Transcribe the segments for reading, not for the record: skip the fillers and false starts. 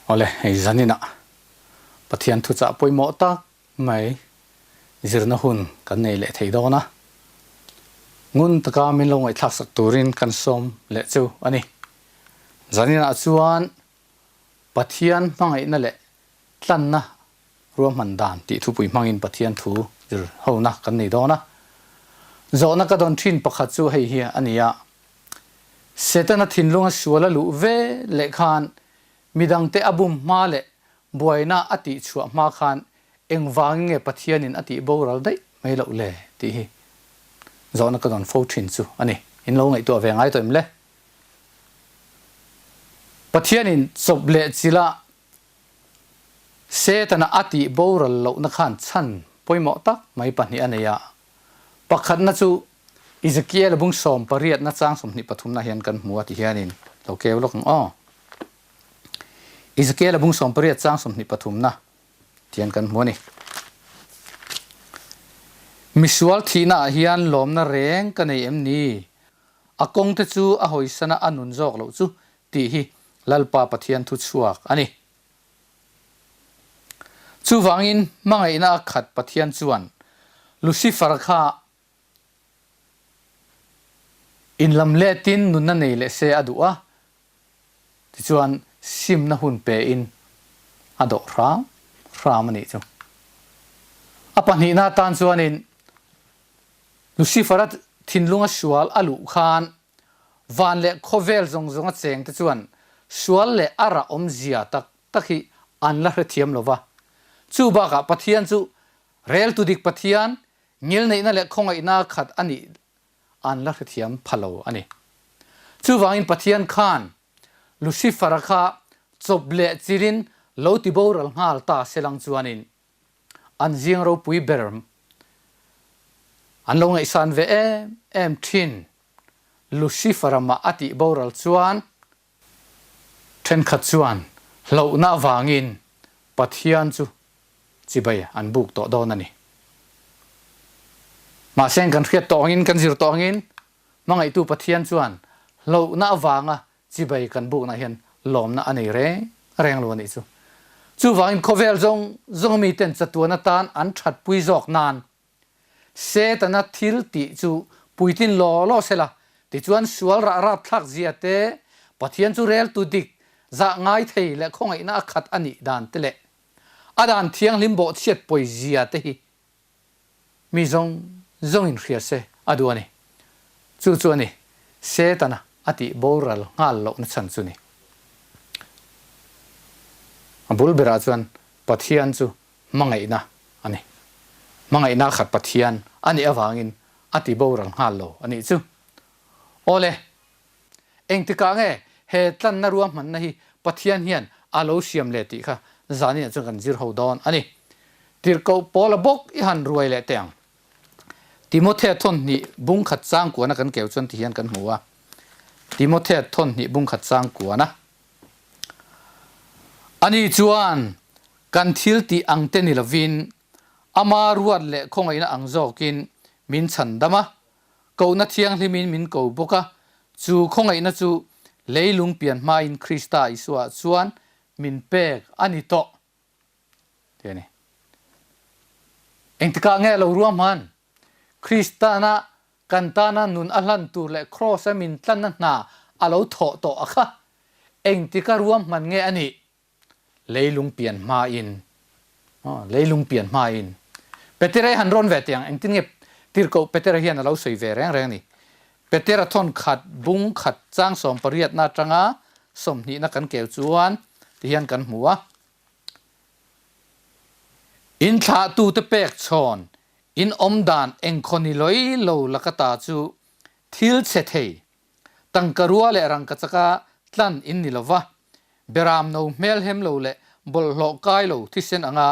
Awle, hei zaninah Pathian thuchah pawimawh tak mai zirna hun kan nei leh thei dawn a, ngun taka min lo ngaihthlak sak turin kan sawm leh chu a ni. Zaninah chuan Pathian hmangaihna leh tlanna ruahman dan tih thupui hmangin Pathian thu zir hona kan nei dawn a. Zawhna ka dawn thin pakhat chu hei hi a ni a, Setana thinlunga sual a luh ve leh khan midangte a bum hma leh buaina a tihchhuah hma khan engvangin nge Pathianin a tih boral daih mai loh le tih hi zawhna ka dawn fo thin chu a ni. In lo ngaihtuah ve ngai tawh em le? Pathianin chawp leh chila Setana a tih boral lohna khan chhan pawimawh tak mai pahnih a nei a. Pakhatna chu Ezekiel bung sawm pariatna chang sawmhnih pathumna hian kan hmu a ti hianin lo keu lawk ang aw. Ezekiel bung sawm pariat chang sawmhnih pathumna tian kan hmu a ni. Misual thihna ah hian lawmna reng ka nei em ni? A kawngte chu a hawisana a nun zawk loh chu tih hi Lalpa Pathian thu chhuak a ni. Chuvangin hmangaihna a khat Pathian chuan Lucifer kha inlam letin nunna nei leh se a duh a, tichuan simna hun pein a dawh hram hram a nih chu. A pahnihna atan chuanin Lucifer-a thinlunga sual a luh khan Van leh khawvel zawng zawnga chengte chuan sual leh a rah awmzia tak tak hi an la hrethiam lo va. Chu bakah Pathian chu reltu dik Pathian, ngilneihna leh khawngaihna khat a nih an la hrethiam pha lo a ni. Chuvangin Pathian khan Lucifer-a kha chawp leh chilin lo ti boral nghal ta selang chuanin an zing ropui ber an lo ngaihsan ve em em thin. Lucifer-a mah a tih boral chuan thenkhat chuan hlauhna avangin Pathian chu chibai an buk tawh dawn a ni. Mahse kan hriat tawh angin, kan zir tawh angin hmangaihtu Pathian chuan hlauhna avanga chibai kan bukna hian lawmna a nei reng reng lo a nih chu. Chuvangin khawvel zawng zawng miten chatuan atan an thatpui zawk nan Setana thil tih chu puitlin law law sela, tichuan sual rah rapthlak zia te, Pathian chu reltu dik, zah ngai thei leh khawngaihna a khat a nih dan te leh a dan thianghlim bawhchhiat pawi zia te hi mi zawng zawngin hria se a duh a ni. Chu chu a ni, Setana a tih boral nghal lohna chhan chu ni. A bul berah chuan Pathian chu hmangaihna a ni. Hmangaihna khat Pathian a nih avangin a ti boral nghal lo a nih chu. Awle, engtikah nge he tlanna ruahmanna hi Pathian hian a lo siam leh tih kha zaninah chuan kan zir ho dawn a ni. Tirhkoh Paula bawk i han ruai leh teh ang. Timothea thawnhnih bung khat chang kuana kan keu chuan ti hian kan hmu a. Timothea thawnhnih bung khat chang kuana. Ani chuan kan thil tih ang te ni lovin, ama ruat leh khawngaihna ang zawkin min chhan dam a, kohna thianghlimin min ko bawk a, chu khawngaihna chu leilung pian hmain Krista Isuaah chuan min pek a ni tawh ti a ni. Engtikah nge a lo ruahman? Kristana Kan tana nun a hlan tur leh Kraws-a min tlanna hna a lo thawh tawh a kha engtika ruahman nge a nih? Leilung pian hmain, aw, leilung pian hmain. Petera i han rawn ve teh ang, engtin nge Tirhkoh Petera hian a lo sawi ve reng reng a ni. Petera thawn khat, bung khat, chang sawm pariatna atanga sawmhnihna kan keu chuan ti hian kan hmu a. Inthlahtute pek chhawn In awm dan engkhaw ni loi lo laka ta chu thil chhe thei, tangka rua leh rangka chaka tlan in ni lova, beram no hmel hem lo leh bawlhhlawh kai lo thisen anga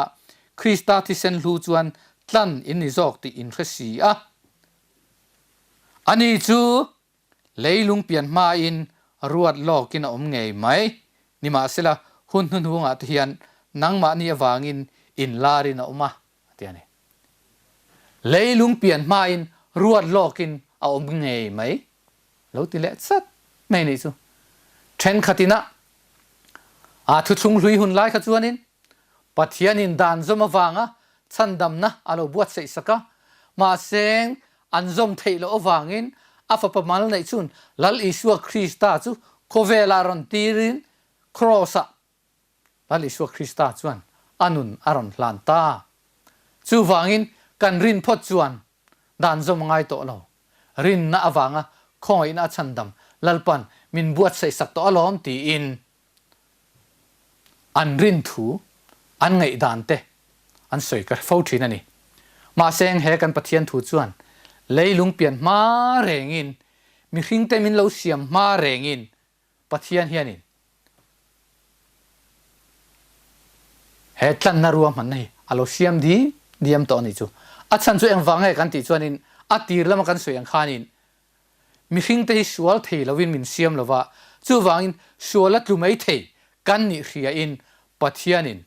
Krista thisen hlu chuan tlan in ni zawk tih in hre si a. Ani chu Leilung pian hmain ruat lawkin a awm ngei mai. Nimahsela, hun hnuhnungah te hian nangmahni avangin inlarin a awm a, a ti a ni. Leilung pian hmain ruat lawkin a awm ngei mai, lo ti leh chat mai a nih chu. Thenkhatin a. A thuthlung hlui hun lai kha chuanin Pathianin dan zawm avanga chhandamna a lo buatsaih sak a, mahse an zawm theih loh avangin a fapa mal neih chhun Lal Isua Krista chu khawvelah rawn tirin Kraws-ah Lal Isua Krista chuan a nun a rawn hlan ta. Chuvangin kan rin phawt chuan dan zawm a ngai tawh lo. Rinna avanga khawngaihna a chhandam Lalpan min buatsaih sak tawh alawm tiin an rin thu, an ngaihdan te an sawi ka hre fo thin a ni. Mahse he kan Pathian thu chuan leilung pian hma rengin, mihringte min lo siam hma rengin Pathian hianin he tlanna ruahmanna hi a lo siam diam diam tawh a nih chu. A chhan chu engvang nge kan tih chuanin a tir lama kan sawi ang khanin mihringte hi sual thei lovin min siam lova, chuvangin sual a tlu mai thei kan nih hriain Pathianin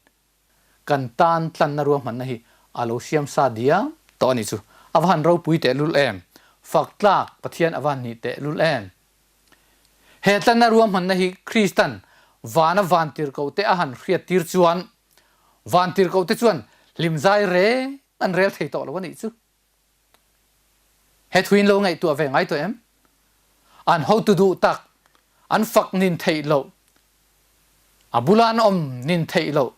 Kan tan tlanna ruahmanna hi a lo siam sa diam tawh a nih chu. A va han ropui tehlul em! Fak tlak Pathian a va han nih tehlul em! He tlanna ruahmanna hi Kristan vana vantirhkohte a han hriattir chuan vantirhkohte chuan hlimzai reng an rel thei tawh lo a nih chu. He thuin lo ngaihtuah ve ngai tawh em? An hotu duh tak, an fak nin theih loh, a bula an awm nin theih loh,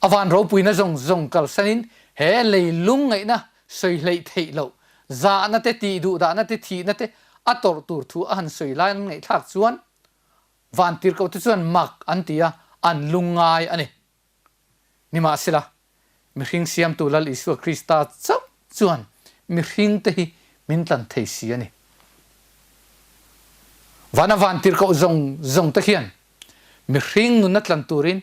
a van ropuina zawng zawng kalsanin he leilung ngaihna sawi hleih theih loh, zahna te, tih duhdahna te, thihna te a tawrh tur thu a han sawi lai an ngaihthlak chuan vantirhkohte chuan mak an ti a, an lungngai a ni. Nimahsela, mihring siamtu Lal Isua Krista chauh chuan mihringte hi min tlan thei si a ni. Vana vantirhkoh zawng zawngte hian mihring nunna tlan turin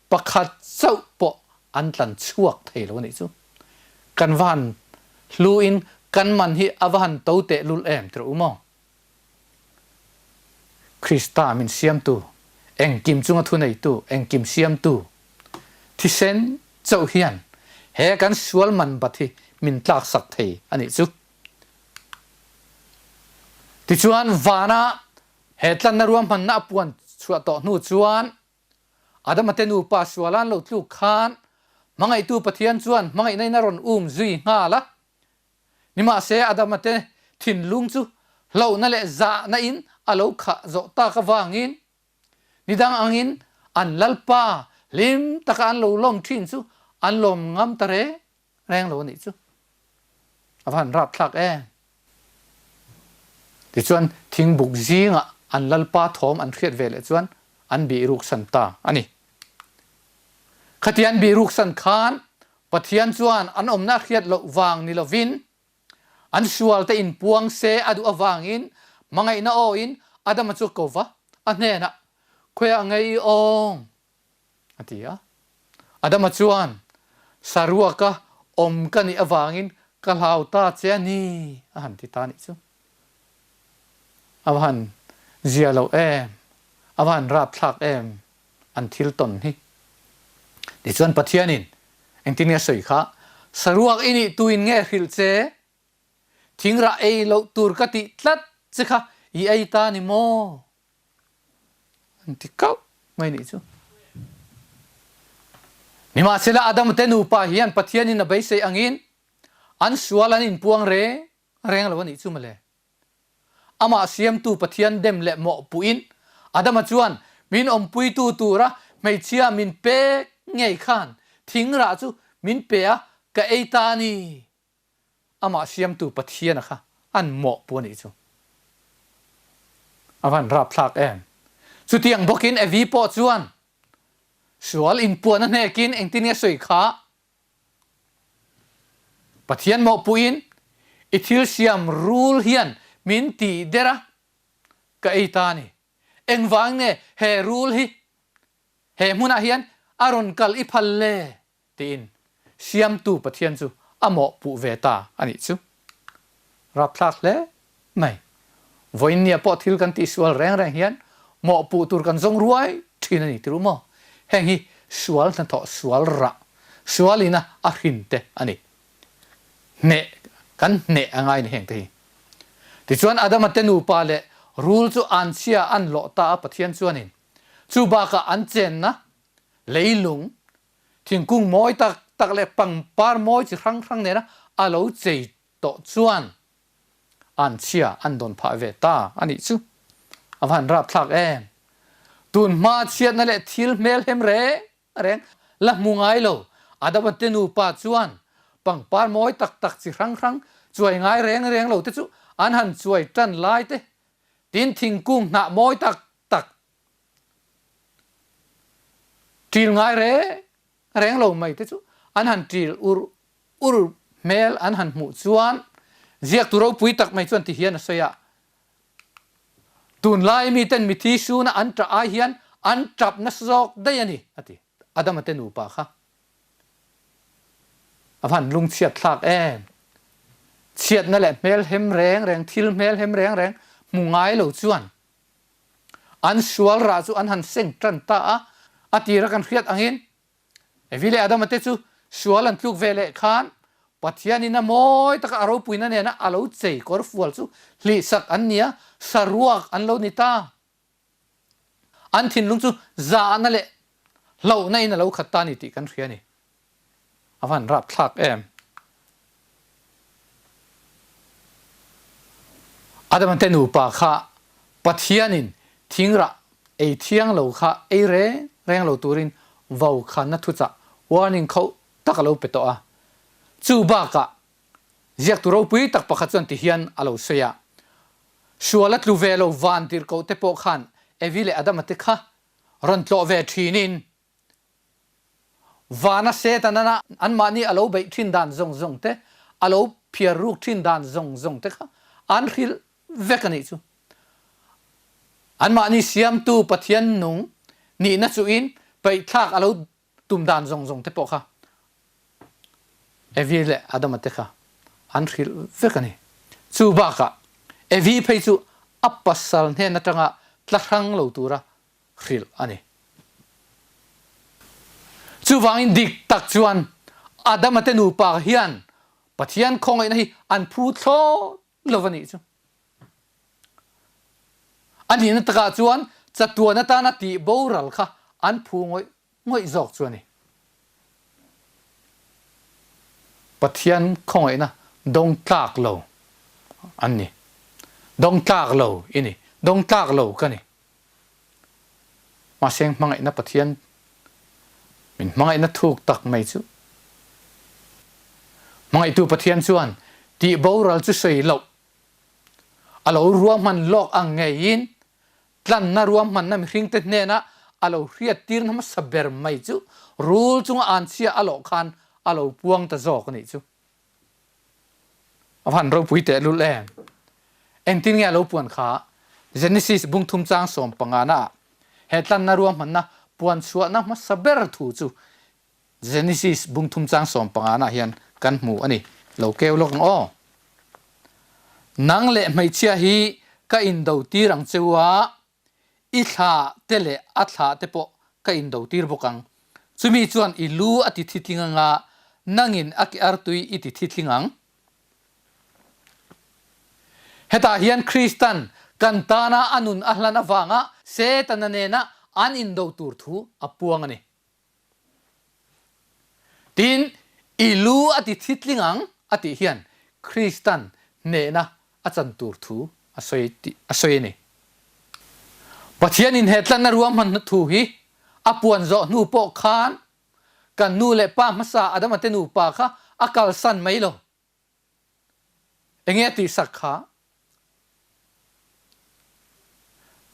pakhat chauh pawh an tlan chhuak thei lo a nih chu. Kan va han hluin kan man hi a va han to tehlul em tirh u maw? Krista min siamtu, engkim chunga thuneitu, engkim siamtu, thisen chauh hian he kan sual man bat hi min tlaksak thei a nih chu. Tichuan, vana he tlanna ruahmanna a puan chhuah tawh hnu chuan Adama te nupa suala an lo tluk khan hmangaihtu Pathian chuan hmangaihna in a rawn um zui nghal a. Nimahse, Adama te thinlung chu hlauhna leh zahna in a lo khah zawh tak avangin nidang angin an Lalpa hlim taka an lo lawm thin chu an lawm ngam ta reng reng lo a nih chu. A va han rapthlak em! Tichuan, thingbuk zingah an Lalpa thawm an hriat ve leh chuan an bihruksan ta a ni. Khati an bihruksan khan Pathian chuan an awmna a hriat loh vang ni lovin, an sualte inpuang se a duh avangin hmangaihna awin Adama chu a ko va, a hnenah, Khawiah ngei i awm? a ti a. Adama chuan, Saruaka awm ka nih avangin ka hlau ta che a ni, a han ti ta nih chu. A va han zia lo em! A va han rapthlak em! an thil tawn hi. Tichuan Pathianin engtin nge a sawi kha, Saruak i nih tuin nge hrilh che? Thingrah ei loh tur ka tih tlat che kha i ei ta ni maw? An ti kauh mai nih chu. Nimahsela Adam te nupa hian Pathianin a beisei angin an sual an inpuang reng reng lo a nih chu mawle. Amah siamtu Pathian dem leh mawhpuhin Adama chuan min awmpuitu tura hmeichhia min pek ngei khan thingrah chu min pe a, ka ei ta a ni. Amah siamtu Pathiana kha an mawhpu a nih chu. A van rapthlak em! Chutiang bawkin Evi pawh chuan sual inpuan a hnekin engtin nge sawi kha? Pathian mawhpuiin i thil siam rul hian min tih der a, ka ei ta a ni. Engvang nge he rul hi he hmunah hian a rawn kal i phal le? tiin Siamtu Pathian chu a mawhpuh ve ta a nih chu. Rapthlak hle mai. Vawiinnia pawh thil kan tihsual reng reng hian mawhpuh tur kan zawng ruai thin a ni tirh maw? Heng hi sual hnathawh sual rah, sual ina a hrin te a ni. Hneh, kan hneh a ngai ni heng te hi. Tichuan Adama te nupa leh rul chu anchhia an lawh ta a Pathian chuanin. Chu bakah an chenna leilung, thingkung mawi tak tak leh pangpar mawi chi hrang hrang nena a lo chei tawh chuan an chhia an dawn phah ve ta a nih chu. A va han rapthlak em! Tun hma chhiatna leh thil hmelhem reng reng la hmu ngai lo. Adama te nupa chuan pangpar mawi tak tak chi hrang hrang chuai ngai reng reng lo te chu an han chuai tan lai te, tin thingkung hnah mawi tak tak ṭil ngai reng reng lo mai te chu an han ṭil ur ur hmel an han hmuh chuan ziaktu ropui tak mai chuan ti hian a sawi a, Tunlai miten mithi suna an ṭah ai hian an ṭap nasa zawk daih a ni, a ti. Adama te nupa kha a van lungchhiat thlak em? Chhiatna leh hmelhem reng reng, thil hmelhem reng reng hmu ngai lo chuan an sual rah chu an han seng ṭan ta a, a tira kan hriat angin Evi leh Adama te chu sual an tluk ve leh khan Pathianin a mawi taka a ropuina nena a lo chei kawr fual chu hlihsak an ni a, saruak an lo ni ta. An thinlung chu zahna leh hlauhna in a lo khat ta a ni tih kan hria a ni. A van rapthlak em! Adama te nupa kha Pathianin thingrah ei thiang lo kha ei reng reng lo turin vokhanna thuchah, warning, khauh tak a lo pe tawh a. Chu bakah ziaktu ropui tak pakhat chuan tihian a lo sawi a, Sual a tlu ve lo van tirhkoh te pawh khan Evi leh Adama te kha rawn tlawh ve thinin Vana Setana anmahni a lo beih thin dan zawng zawng te, a lo phiar ruk thin dan zawng zawng te kha an hrilh vek a nih chu. Anmahni siamtu Pathian nung nihna chuhin peihthlak a lo tum dan zawng zawng te pawh kha Evi leh Adama te kha an hrilh vek a ni. Chu bakah Evi phei chu a pasal hnen atanga tla hrang lo tura hrilh a ni. Chuvangin dik tak chuan Adama te nupa hian Pathian khawngaihna hi an phu thlawt lo a nih chu. A nihna takah chuan chatuan atana tih boral kha an phu ngawih ngawih zawk chu a ni. Pathian khawngaihna dawng tlak lo an ni. Dawng tlak lo i ni. Dawng tlak lo ka ni. Mahse hmangaihna Pathian min hmangaihna thuk tak mai chu Hmangaihtu Pathian chuan tih boral chu sawi loh a lo ruahman lawk ang ngeiin tlanna ruahmanna mihringte hnena a lo hriattirna hmasa ber mai chu rul chunga anchhia a lawh khan a lo puang ta zawk a nih chu. A van ropui tehlul em! Engtin nge a lo puan kha? Genesis bung thum chang 15 na ah he tlanna ruahmanna puan chhuahna hmasa ber thu chu Genesis bung thum chang 15 na ah hian kan hmu a ni. Lo keu lawk ang aw. Nang leh hmeichhia hi ka indo tir ang cheu a, I thla te leh a thla te pawh ka indo tir bawk ang. Chumi chuan i lu a ti thitling anga nangin a ke artui i ti thitling ang. Hetah hian Kristan kan tana a nun a hlan avanga Setana nena an indo tur thu a puang a ni. Tin, i lu a ti thitling ang a tih hian Kristan hnehna a chan tur thu a sawi tih a sawi a ni. Pathian inhehtlanna ruahmanna thu hi a puan zawh hnu pawh khan kan nu leh pa hmasa Adama te nupa kha a kalsan mai lo. Enge a tihsak kha?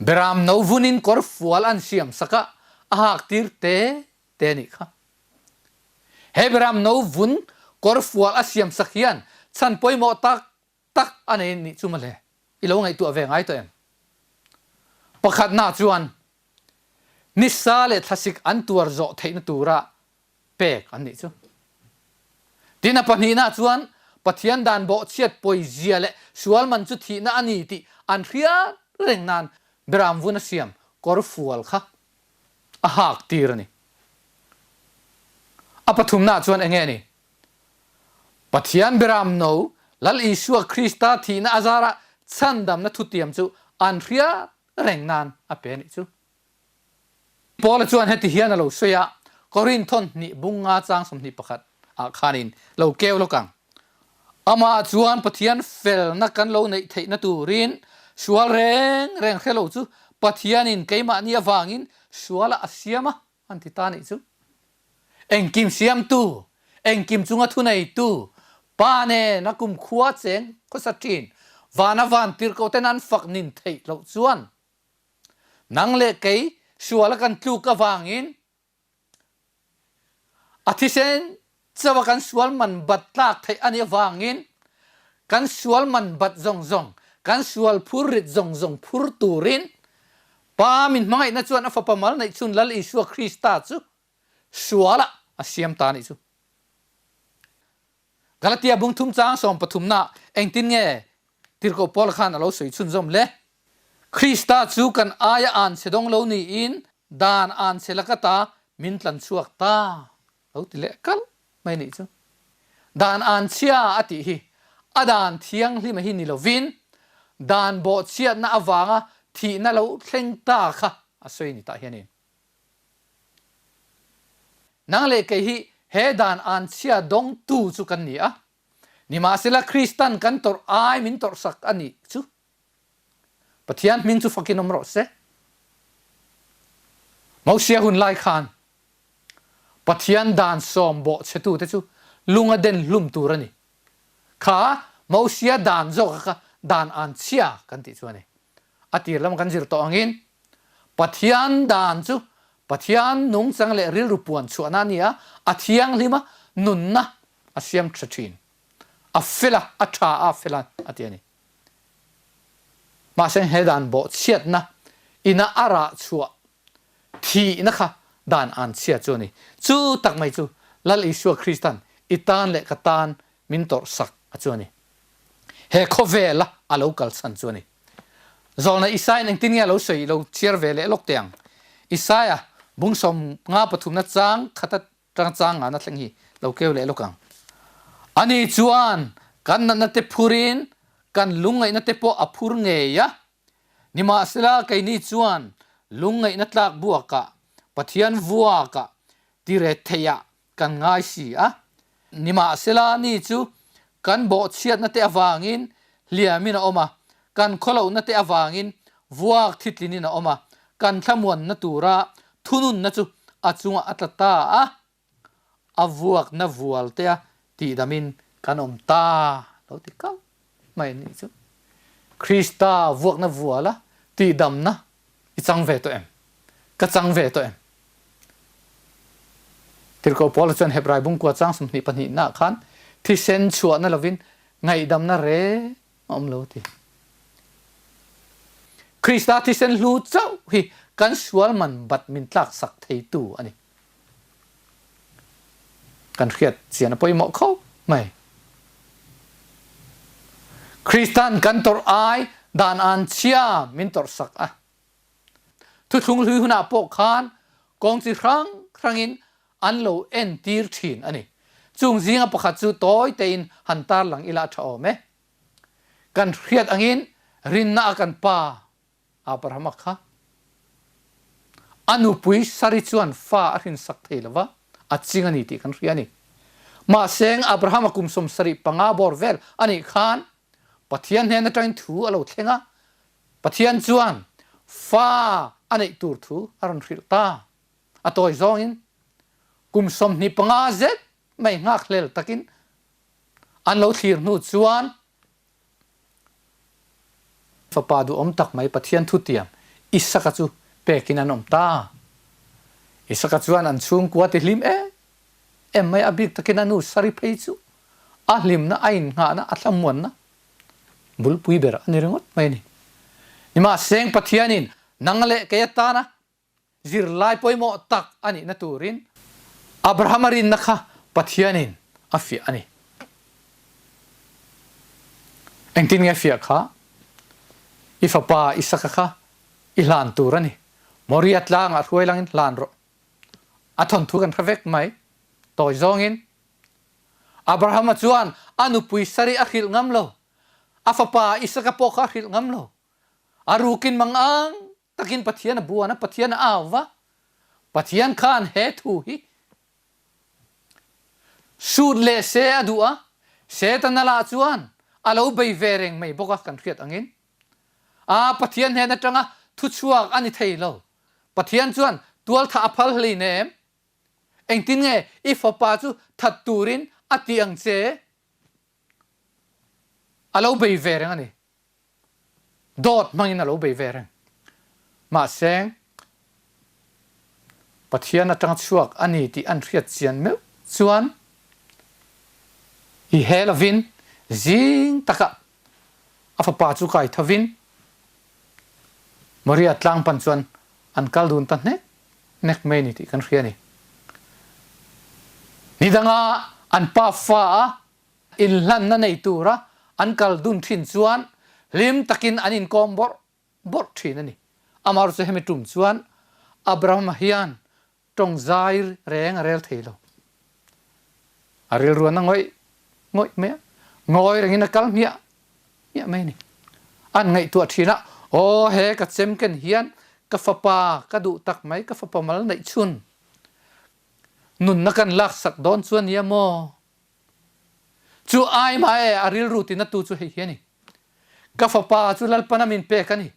Beram no vunin kawr fual an siam sak a, a hak tir te te a nih kha. He beram no vun kawr fual a siam sak hian chhan pawimawh tak tak a nei nih chu mawle, i lo ngaihtuah ve ngai tawh em? Pakhatna chuan nisa leh thlasik an tuar zawh theihna tura pek an nih chu. Tin, a pahnihna chuan Pathian dan bawhchhiat pawizia leh sual man chu thihna a ni tih an hriat reng nan Beram vun a siam kawr fual kha a hak tir a ni. A pathumna chuan enge a ni? Pathian Beram no Lal Isua Krista thihna a zarah chhandamna thutiam chu an hriat reng nan a pe a nih chu. Paula chuan heti hian a lo sawi a, Korinthon hnih bung nga chang 21 ah khanin lo keu lawk ang. Amah chuan Pathian felna kan lo neih theihna turin sual reng reng hre lo chu Pathianin keimahni avangin sualah a siam a, an ti ta nih chu. Engkim siamtu, engkim chunga thuneitu, Pa nen a kumkhua cheng khawsa thin, vana van tirhkohten an fak nin theih loh chuan nang leh kei suala kan tluk avangin a thisen chauha kan sual man bat tlak theih a nih avangin kan sual man bat zawng zawng, kan sual phur rit zawng zawng phur turin Pa min hmangaihna chuan a Fapa mal neih chhun Lal Isua Krista chu sualah a siam ta a nih chu. Galatia bung thum chang sawm pathumna engtin nge Tirhkoh Paula khan a lo sawi chhunzawm le? Krista chu kan aia an chhe dawng lo niin dan an chhe laka ta min tlan chhuak ta lo ti leh kalh mai nih chu. Dan an chhia a tih hi a dan thianghlim a hi ni lovin dan bawhchhiatna avanga thihna lo thleng ta kha a sawi ni tah hianin. Nang leh kei hi he dan an chhia dawngtu chu kan ni a, nimahsela Kristan kan tawrh ai min tawrhsak a nih chu. Pathian hming chu fakin awm rawh se. Mosia hun lai khan Pathian dan sawm bawhchhetute chu lung a den hlum tur a ni. Kha Mosia dan zawka kha dan an chhia kan tih chu a ni. A tir lam kan zir tawh angin Pathian dan chu Pathian nungchang leh rilru puan chhuahna a ni a, a thianghlim a, nunna a siam tha thin. A fel a, a tha a, a fel a, a ti a ni. Mahse he dan bawhchhiatna ina a rah chhuah thihna kha dan an chhia chu a ni. Chu tak mai chu Lal Isua Kristan i tan leh ka tan min tawrhsak a chu a ni. He khawvela a lo kalchhan chu a ni. Zawlna Isaia'n engtin nge a lo sawi lo chhiar ve leh lawk teh ang. Isaia bung 53 na chang khat atang chang ngana thleng hi lo keu leh lawk ang. Ani chuan kan natna te phurin kan lungngaihna te pawh a phur ngei a. Nimahsela keini chuan lungngaihna tlak buakah Pathian vuakah tiret theihah kan ngai si a. Nimahsela ni chu kan bawhchhiatna te avangin hliamin a awm a, kan khawlohna te avangin vuak thitlinin a awm a, kan thlamuanna tura thununna chu a chungah a tla ta a, a vuakna vual tea tihdamin kan awm ta lo ti kal mai a nih chu. Krista vuakna vuala tihdamna i chang ve tawh em? Ka chang ve tawh em? Tirhkoh Paula chuan Hebrai bungkua chang 22 naah khan thisen chhuahna lovin ngaihdamna reng a awm lo a ti. Krista thisen hlu chauh hi kan sual man bat min tlaksak theitu a ni. Kan hriat chian a pawimawh khawp mai. Kristan kan tawrh ai dan an chhia min tawrhsak a. Thuthlung hlui hunah pawh khan kawng chi hrang hrangin an lo entir thin a ni. Chung zinga pakhat chu tawi tein han tarlang ila a tha awm e. Kan hriat angin rinna a kan pa Abrahama kha a nupui Sari chuan fa a hrinsak thei lo va, a ching a ni tih kan hria a ni. Mahse, Abrahama kum 75 bawr vel a nih khan Pathian hnen atangin thu a lo thleng a, Pathian chuan fa a neih tur thu a rawn hrilh ta. A tawi zawngin kum 25 zet mai nghakhlel takin an lo thlir hnu chuan Fapa duhawm tak mai Pathian thutiam Isaka chu pekin an awm ta. Isaka chuan an chhungkua ti hlim em em mai, a bik takin a nu Sari phei chu a hlimna, a innghahna, a thlamuanna bulpui ber a ni ringawt mai a ni. Nimahseng Pathianin nang leh kei atana Zirlai pawimawh tak a nihna turin Abrahama rinna kha Pathianin a fiah a ni. Engtin nge fiah kha? I fapa Isaka kha i hlan tur a ni. Moria tlangah hruai langin hlan rawh. A thawnthu kan hre vek mai. Tawi zawngin Abrahama chuan a nupui Sari a hrilh ngam lo. A fapa Isaka pawh kha a hrilh ngam lo. A rukin mang ang Takin Pathian a buan a, Pathian a au va. Pathian khan he thu hi sut leh se a duh a, Setana lah chuan a lo bei ve reng mai bawk a kan hriat angin. A Pathian hnen atanga thuchhuak a ni thei lo. Pathian chuan tualthah a phal hleinem. Engtin nge i fapa chu that turin a ti ang che? A lo bei ve reng a ni. Dawt hmangin a lo bei ve reng. Mahse, Pathian atanga chhuak a ni tih an hriat chian meuh chuan i he lovin zing takah a fapa chu kai thovin Moria tlang pan chuan an kal dun ta hnek hnek mai a ni tih kan hria a ni. Nidanga an pa fa a Inhlanna nei tura an kal dun thin chuan hlim takin an inkawm bawrh bawrh thin a ni. Amaherawhchu chu hemi tum chuan Abrahama hian tawng zai reng a rel thei lo. A rilruan a ngawih ngawih mai a, ngawi rengin a kal hmiah hmiah mai a ni. An ngaihtuah thin a, Aw he ka chem ken hian ka fapa ka duh tak mai, ka fapa mal neih chhun nunna kan laksak dawn chu a nia maw? Chu ai mah e, a rilru tina tu chu hei hi a ni. Ka fapa chu Lalpan a min pek a ni.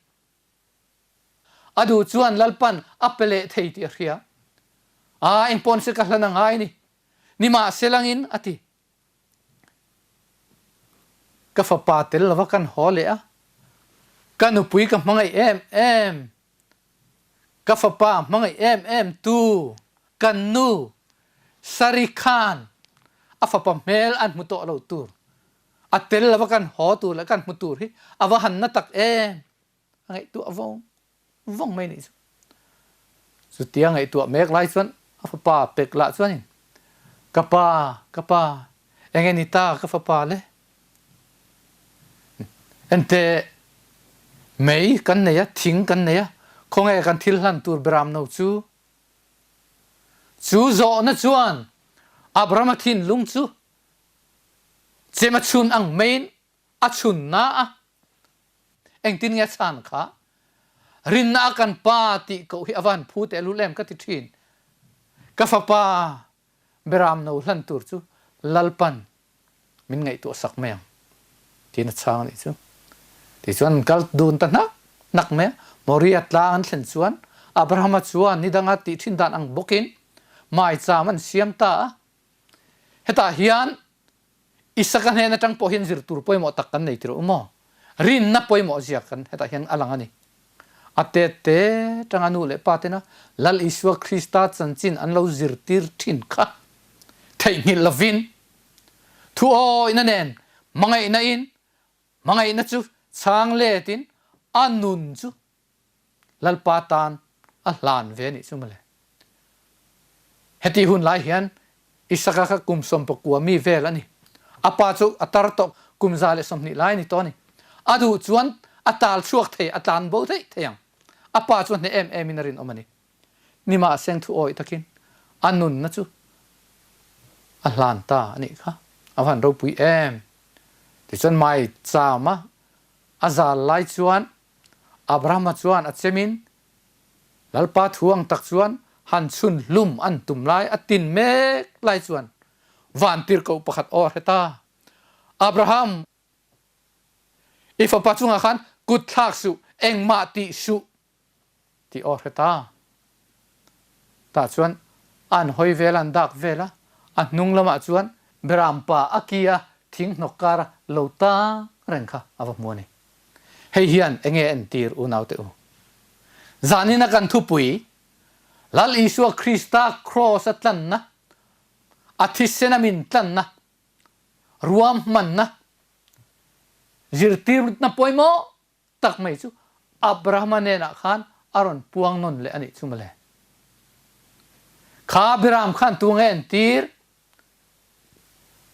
A duh chuan Lalpan a pe leh thei tih a hria. A, engpawh nise ka hlan a ngai a ni. Nimahselangin a ti. Ka fapa tel lova kan haw leh a, ka nupui ka hmangaih em em. Ka fapa hmangaih em em tu kan nu Sari khan a fapa hmel an hmu tawh lo tur, a tel lova kan haw tur leh kan hmu tur hi a va han na tak em a ngaihtuah vawng vawng mai nih chu. Chutia ngaihtuah mek lai chuan a fapa pek lah chuanin Ka pa, ka pa, eng nge ni ta ka fapa le? Enteh, mei kan nei a, thing kan nei a, khawnge kan thil hlan tur beram no chu? Chu zawhna chuan Abrahama thinlung chu chem a chhun ang maiin a chhun na a. Engtin nge a chhan kha? Rinna a kan pa tih koh hi a van phu tehlul em ka ti thin. Ka fapa beram no hlan tur chu Lalpan min ngaihtuah sak mai ang tiin a chhang a nih chu. Tichuan an kal dun ta hnak hnak mai a, Moria tlang an thlen chuan Abrahama chuan ni danga tih thin dan ang bawkin maicham an siam ta a. Hetah hian Isaka hnen atang pawh hian zir tur pawimawh tak kan nei tirh u maw? Rinna pawimawh zia kan hetah hian a lang a ni. A tet te tanga nu leh pa tena Lal Isua Krista chanchin an lo zirtir thin kha theihnghilh lovin thuawihna nen hmangaihna in hmangaihna chu chhang letin a nun chu Lalpa tan a hlan ve a nih chu mawle. Heti hun lai hian Isaka kha kum 19 mi vel a ni. A pa chu a tar tawh kum 120 lai a ni tawh a ni. A duh chuan a tal chhuak thei, a tlan bo theih thei ang. A pa chu a hneh em em in a rinawm a ni. Nimahseng thu awih takin a nunna chu a hlan ta a nih kha. A va han ropui em! Tichuan mai chama a zal lai chuan Abrahama chuan a chemin Lalpa thu ang tak chuan han chhun hlum an tum lai a tin mek lai chuan vantirhkoh pakhat aw a hre ta. Abraham, i fapa chungah khan kut thlak suh, engmah tih suh tih aw a hre ta. Tah chuan an hawi vel a, an dak vel a, a hnung lamah chuan Berampa a ki a thing hnawk kara lo tang reng kha a va hmu a ni. Hei hian enge entir unaute u? Zanina kan thupui, Lal Isua Krista Kraws a tlanna, a thisena min tlanna, ruahmanna, zirtirna pawimawh tak mai chu Abrahama hnenah khan a rawn puang nawn leh a nih chu mawle. Kha Abraham khan tu nge entir?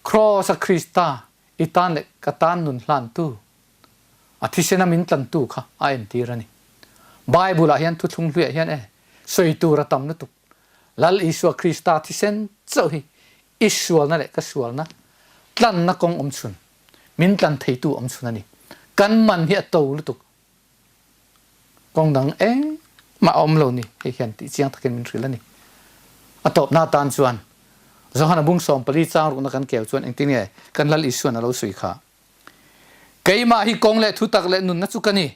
Kraws a Krista i tan leh ka tan nun hlantu, a thisena min tlantu kha a entir a ni. Bible ah hian thuthlung hluiah hian e sawi tur a tam lutuk. Lal Isua Krista thisen chauh hi i sualna leh ka sualna tlanna kawng awm chhun, min tlan theitu awm chhun a ni. Kan man hi a to lutuk. Kawng dang engmah a awm lo ni, hei hian tih chiang takin min hrilh a ni. A tawpna atan chuan Johana bung 14 chang rukna kan kel chuan engtin nge kan Lal Isuan a lo sawi kha? Keimah hi kawng leh thutak leh nunna chu ka ni.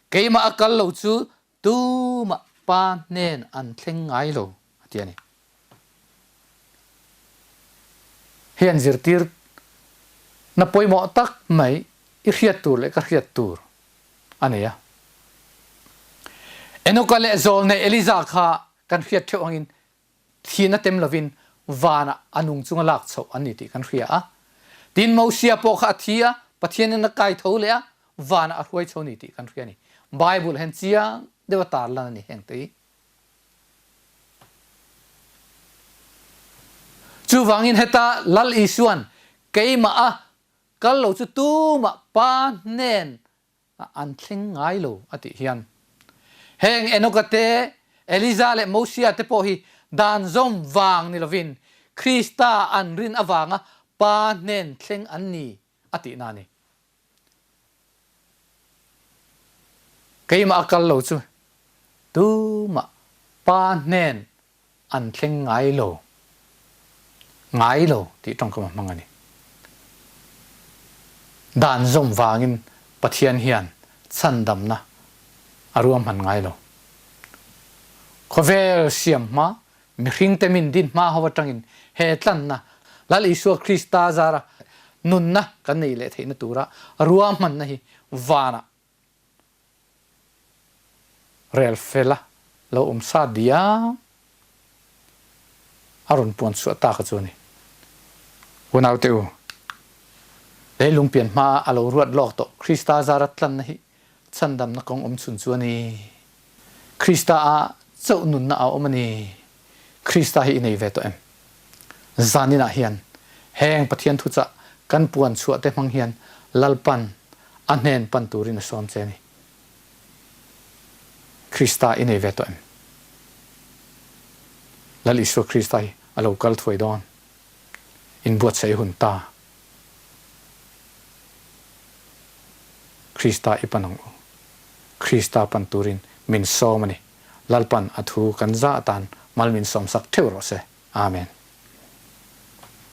Keimah a kal lo chu tumah Pa hnen an thleng ngai lo, a ti a ni. Hei an zirtir na pawimawh tak mai i hriat tur leh ka hriat tur a nei a. Enoka leh Zawlnei Eliza kha kan hriat theuh angin thihna tem lovin vanah a nung chunga lak chhoh an ni tih kan hria a. Tin, Mosia pawh kha a thi a, Pathianin a kai tho leh a, vanah a hruai chho ni tih kan hria a ni. Bible hian chiang deuha tarlan a ni heng te hi. Chuvangin heta Lal Isuan keimah a kal lo chu tumah Pa hnen ah an thleng ngai lo a tih hian heng Enoka te, Eliza leh Mosia te pawh hi dan zawm vang ni lovin Krista an rin avanga Pa hnen thleng an ni a tihna a ni. Keimah a kal lo chu tumah Pa hnen an thleng ngai lo, ngai lo tih tawngkam a hmang a ni. Dan zawm vangin Pathian hian chhandamna a ruahman ngai lo. Khawvel siam hma, mihringte min din hma ho atangin he tlanna Lal Isua Krista zara nunna kan nei leh theihna tura ruahmanna hi vanah Rel fela lo awm sa diam a rawn puan chhuah ta kha chu a ni. Unaute u, leilung pian hmaa a lo ruat lawk tawh Krista zara tlanna hi chhandamna kawng awm chhun chu a ni. Krista ah chauh nunna a awm a ni. Krista hi i nei ve tawh em? Zaninah hian heng Pathian thuchah kan puan chhuah te hmang hian Lalpan a hnen pan turin a sawm che a ni. Krista i nei ve tawh em? Lal Isua Krista hi a lo kal thuai dawn. Inbuatsaih hun ta. Krista i pan ang u. Krista pan turin min sawm a ni. Lalpan a thu kan za atan mal min sawmsak theuh rawh se. Amen.